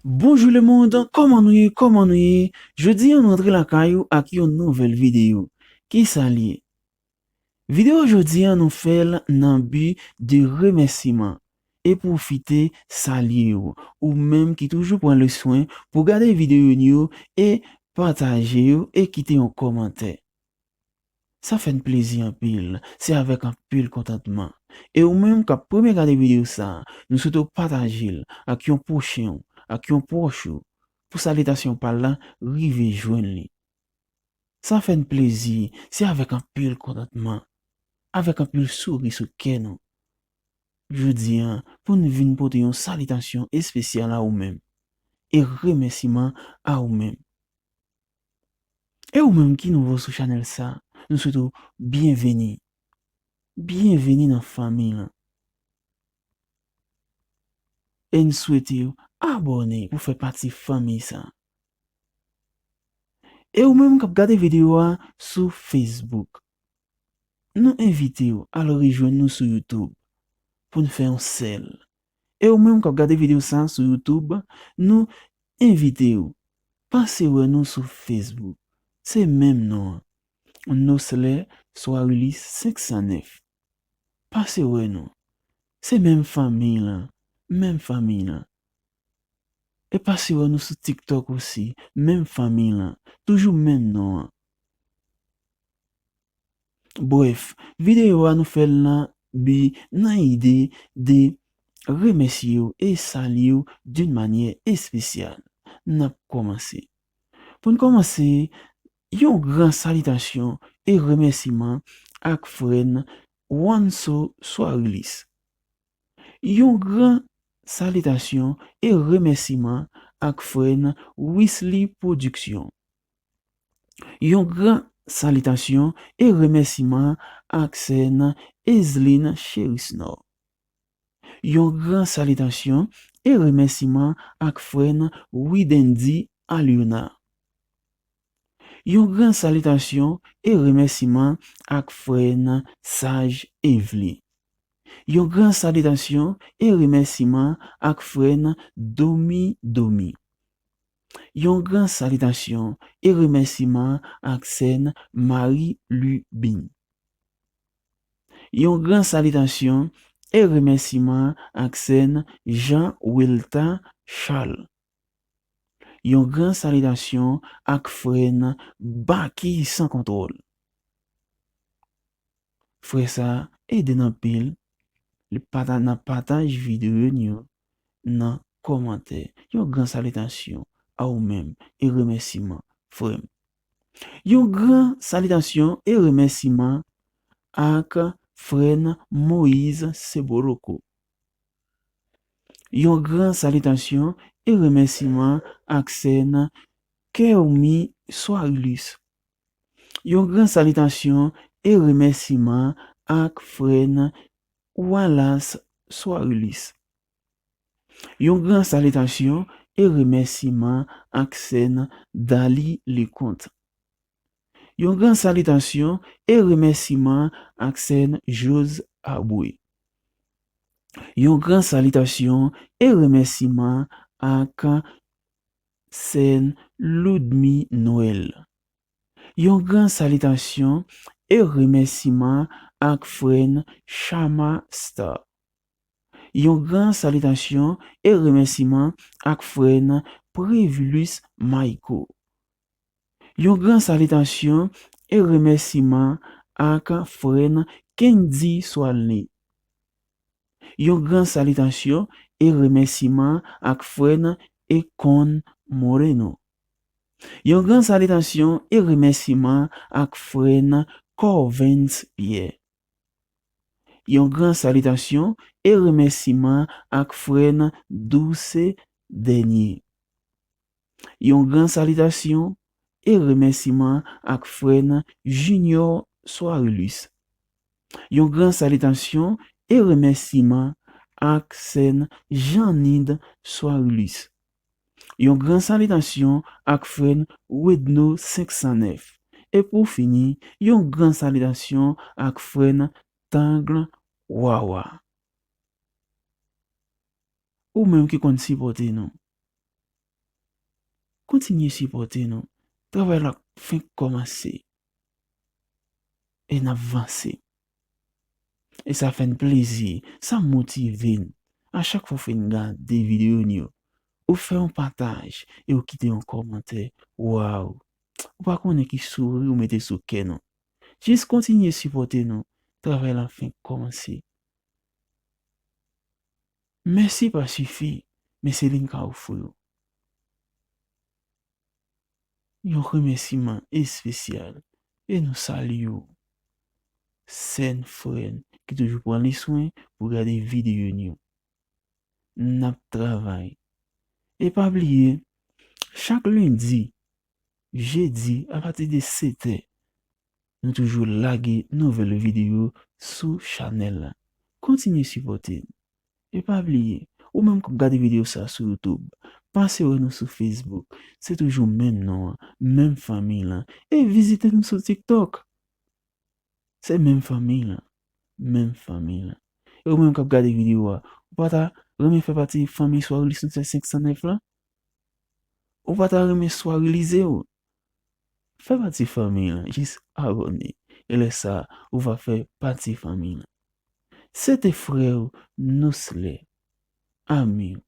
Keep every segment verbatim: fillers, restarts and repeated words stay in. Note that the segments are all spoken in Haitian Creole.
Bonjou lemonn, kòman nou ye, kòman nou ye? Jodi a nou antre lakay ou ak yon nouvèl videyo. Kisa l ye? Videyo jodi a nou fè l nan bi de remèsiman e pwofite salye w, ou menm ki toujou pran le swen pou gade videyo nou yo e pataje yo e kite yon kòmantè. Sa fè n plezi anpil, se avèk anpil kontantman. E ou menm k ap premye gade videyo sa a, nou swete w pataje l ak yon pwochen w, ak yon pwòch ou, pou salitasyon pa l la rive jwenn li. Sa fè n plezi, se avèk anpil kontantman, avèk anpil souri sou kè nou. Jodi a, pou n vin pote yon salitasyon espesyal a ou menm, e remèsiman a ou menm. E ou menm ki nouvo sou chanèl sa, nou swete w byenveni. Byenveni nan fanmi lan. E n swete w abòne pou fè pati fanmi sa. E ou menm k ap gade videyo a sou Facebook, nou envite w al rejwenn nou sou YouTube pou n fè yon sèl. E ou menm k ap gade videyo sa sou YouTube, nou envite w pase wè nou sou Facebook. Se menm non an, Noslè Soirilis senk san nèf. Pase wè nou. Se menm fanmi lan, menm fanmi lan. E pase wè nou sou TikTok osi, menm fanmi lan, toujou menm non an. Brèf, videyo a nou fè l nan bi, nan ide de remèsye w e salye w d'une manière spéciale. N ap kòmanse. Pou n kòmanse, yon gran salitasyon e remèsiman ak frè n Wanso Soirilis. Yon gran salitasyon e remèsiman ak frè n Wisly Production. Yon gran salitasyon e remèsiman ak sè n Ezline Cherisnor. Yon gran salitasyon e remèsiman ak frè n Widendy Aliona. Yon gran salitasyon e remèsiman ak frè n Saj Evely. Yon gran salitasyon e remèsiman ak frè n Domi Domi. Yon gran salitasyon e remèsiman ak sè n Marie Lubin. Yon gran salitasyon e remèsiman ak sè n Jean Wilta Charles. Yon gran salitasyon ak frè n Baky Sans Contrôle. Frè sa a ede n anpil, li pata-, nan pataj videyo n yo, nan kòmantè. Yon gran salitasyon a ou menm e remèsiman, frè m. Yon gran salitasyon e remèsiman ak frè n Moïse Seboroko. Yon gran salitasyon e remèsiman ak sè n Kermi Soirilis. Yon gran salitasyon e remèsiman ak frè n Wallace Soirilis. Yon gran salitasyon e remèsiman ak sè n Daly Leconte. Yon gran salitasyon e remèsiman ak sè n Jose Aboué. Yon gran salitasyon e remèsiman ak sè n Ludmy Noël. Yon gran salitasyon e remèsiman ak frè n Chama Star. Yon gran salitasyon e remèsiman ak frè n Previlus Mayco. Yon gran salitasyon e remèsiman ak frè n Kendy Soalny. Yon gran salitasyon e remèsiman ak frè n Econ Moreno. Yon gran salitasyon e remèsiman ak frè n Corvens Pierre. Yon gran salitasyon e remèsiman ak frè n Douce Dernier. Yon gran salitasyon e remèsiman ak frè n Junior Soirilis. Yon gran salitasyon e remèsiman ak sè n Janide Soirilis. Yon gran salitasyon ak frè n Wedno senk san nèf. E pou fini, yon gran salitasyon ak frè n Tangle Wawa. Ou menm ki konn sipòte nou. Kontinye sipòte nou. Travay la fenk kòmanse. E n ap vanse. E sa fè n plezi, sa motive n. A chak fwa w fin gade videyo n yo, ou fè yon pataj e ou kite yon kòmantè. Waw! Ou pa konnen ki souri ou mete sou kè nou. Jis kontinye sipòte nou. Travay la fenk kòmanse. Mèsi pa sifi, men se li n ka ofri w. Yon remèsiman espesyal e nou salye w. Sè n, frè n ki toujou pran li swen pou gade videyo n yo. N ap travay. E pa bliye, chak lendi, jedi, apati de sèt è, nou toujou lage nouvèl videyo sou chanèl la. Kontinye sipòte n. E pa bliye, ou menm k ap gade videyo sa sou YouTube, pase wè nou sou Facebook. Se toujou menm non an, menm fanmiy lan. E vizite nou sou TikTok. Se menm fanmiy lan, menm fanmiy lan. E ou menm k ap gade videyo a, ou pa ta renmen fè pati fanmiy Swareli sou senk san nèf lan? Ou pa ta renmen Swarelize w? Fè pati fanmiy lan, jis abòne. E lè sa a, ou va fè pati fanmiy lan. Se te frè w, Nouslè, ami w,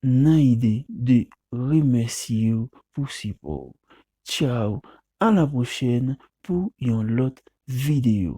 nan ide de remèsye w pou sipò w. Tchaw, a la pwochèn pou yon lòt videyo.